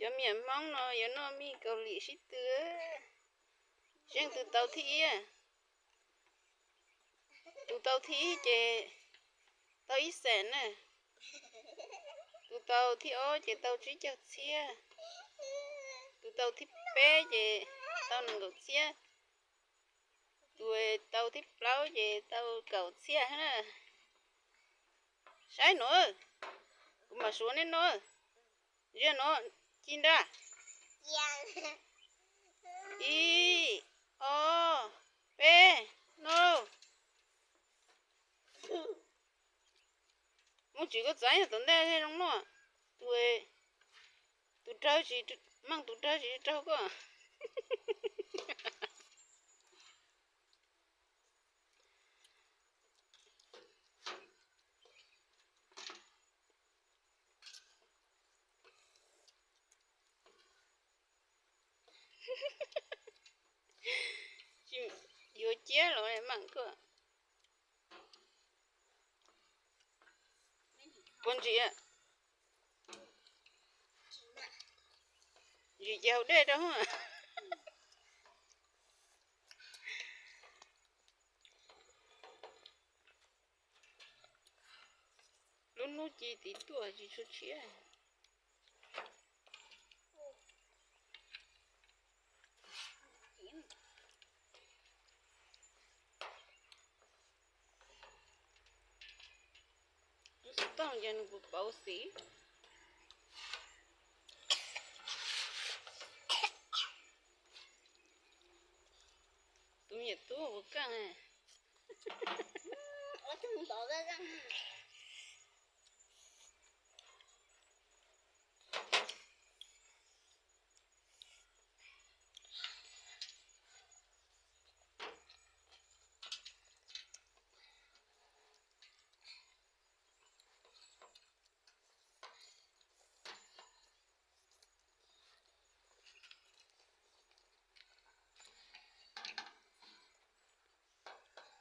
Cov me nyuam Hmoob no yuav noj mij Kaus Lim sib tw. Zeej tus tau thib ib. Tus tau thib ib ces tau ib xees na. Tus tau thib ob ces tau tsib caug txhiab. Tus tau thib peb ces tau nees nkaum txhiab. Tus tau thib plaub ces tau kaum txhiab na. Saib no, kuv mam suav nej noj. Ziag no, ci nra. Ib, ob, peb, no. Muaj tsis koj txav yog tom ntej zoo noj. Tus, tus raug tsis, meej tus raug tsis raug koj. Yuav ciab los meej koj. Puas ntsim? Ntsim ces haus dej rau. Lub hnub ci tiv tuaj tsis tshua tshiab. Lub xov tooj ces nws puas pauv xim. Tus me nyuam tub puas keej.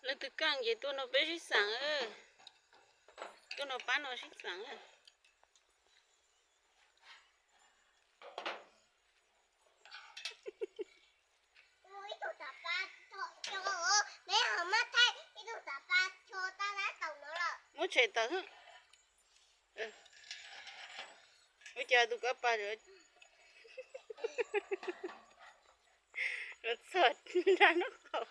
Leej twg keej ces tuaj nrog peb sib xeem, tuaj nrog pab no sib xeem. Muab tshem tawm. Ua cas tus kab pas los txog nram nraub qaum.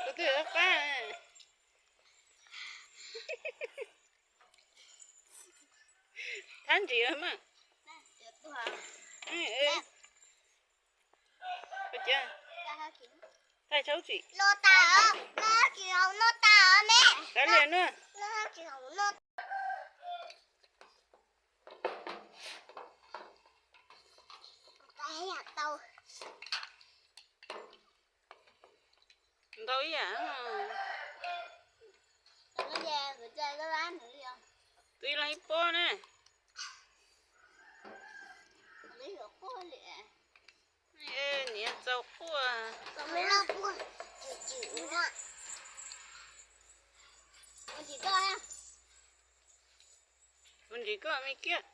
Kuv twb qab. Thab ntsim mas. Thaij tshab tsim. Kav liam na. Ntau ib yam. Twb los ib pob ne. Niam txaus quaj. Kuv ntsim koj me kiag.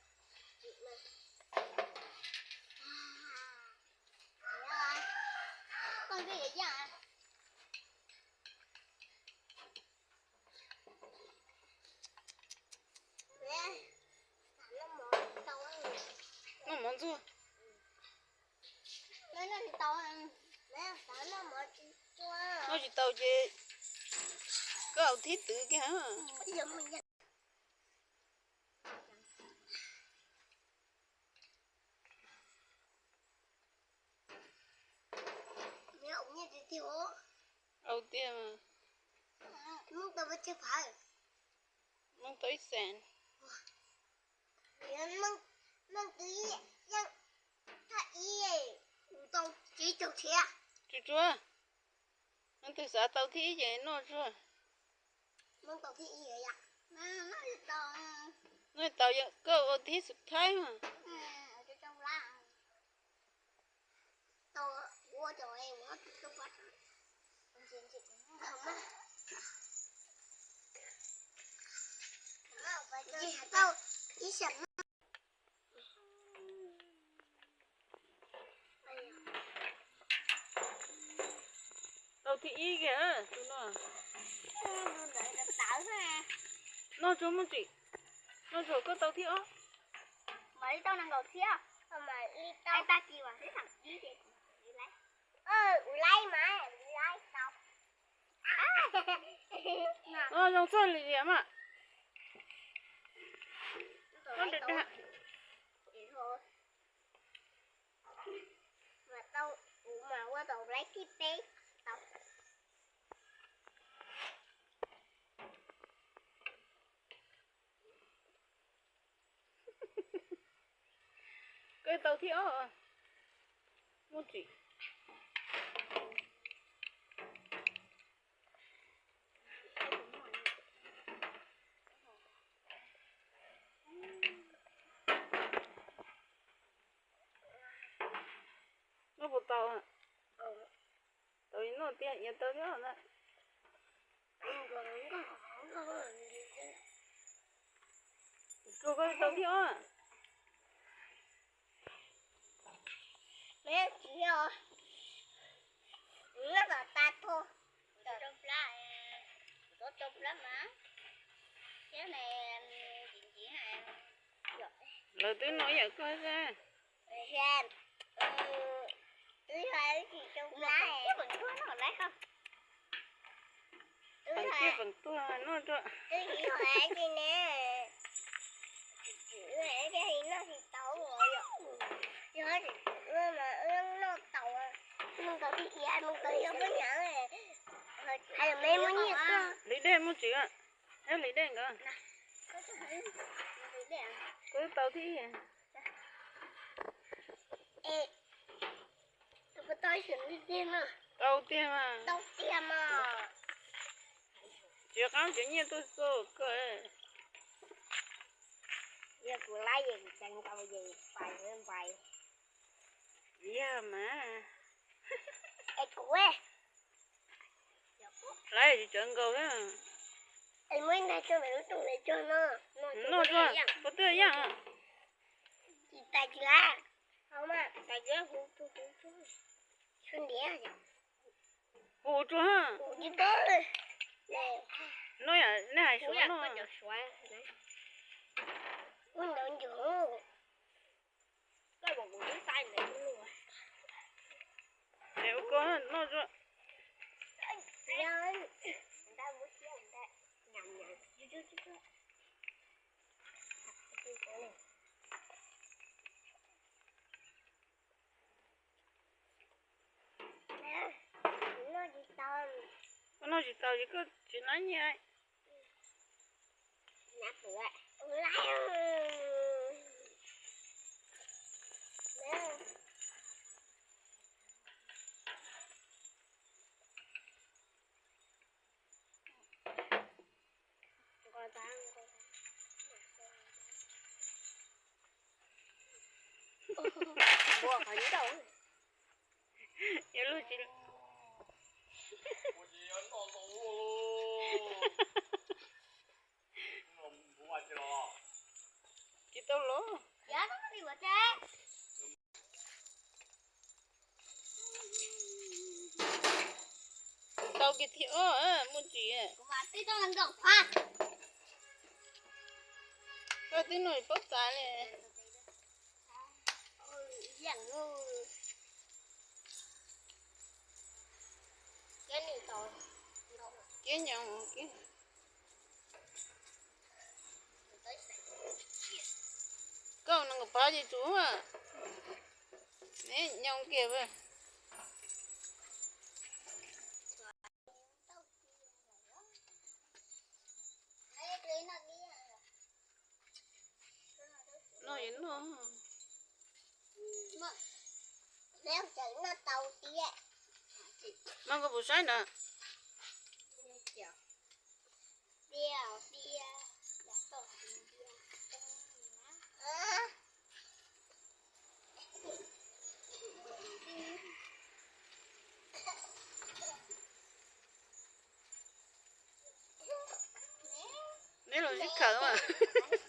Noj mov ntxuag. Noj tsis tau ces koj haus thib twv kiag. Au tiag. Muaj tau ib xees. Tsuag tsuag. Leej twg xav tau thib ib ces noj tsuag. Koj ua thib xub thaib mas. Tau thib ib kìa, tus no. Noj tsuag Muaj Tsim, noj tsuag koj tau thib ob. Mam li tau nees nkaum thib. Tag kis mas xwb thawm ib ces kuv laib mas kuv laib tau. Zoo txog li mas. Mas tau, kuv mas ua tau laib thib peb tau. Koj tau thib ob. Muaj Tsim. Noj puas tau? Tau noj tiag, nyias tau thiab na. Tsuag koj tau thiab. Noj tom tas tho. Lawv twb noj ib yam koj xwb. Feem tsij feem tuag noj rau. Hliv dej Muaj Tsim, nyob hliv dej nkawd. Kuv tau thib. Tau tiag mas. Tsis qab cov nyiaj tuaj xo koj. Yog kuv laib es kuv tseev tau es pais pais. Yog mas. Laib tsis tsawv nkaus. Noj tsuag, puas twb yaj? Tsis tas tsis laib. Hu tsuag. No, nej hais suav no. Es ua koj noj tsuag. Koj noj tsis tau ces koj tsis laib nyiaj. Yuav luag tsis tsis tau los. Tau kiag thib ob, Muaj Tsim. Koj twb noj paub txav li. Kiab nyoos, koj nees nkaum phav ces tsum, neb nyoos kiag. Noj es noj. Mas koj puas saib na? Tiag, tiag, tiag. Peb los sib khaws mas.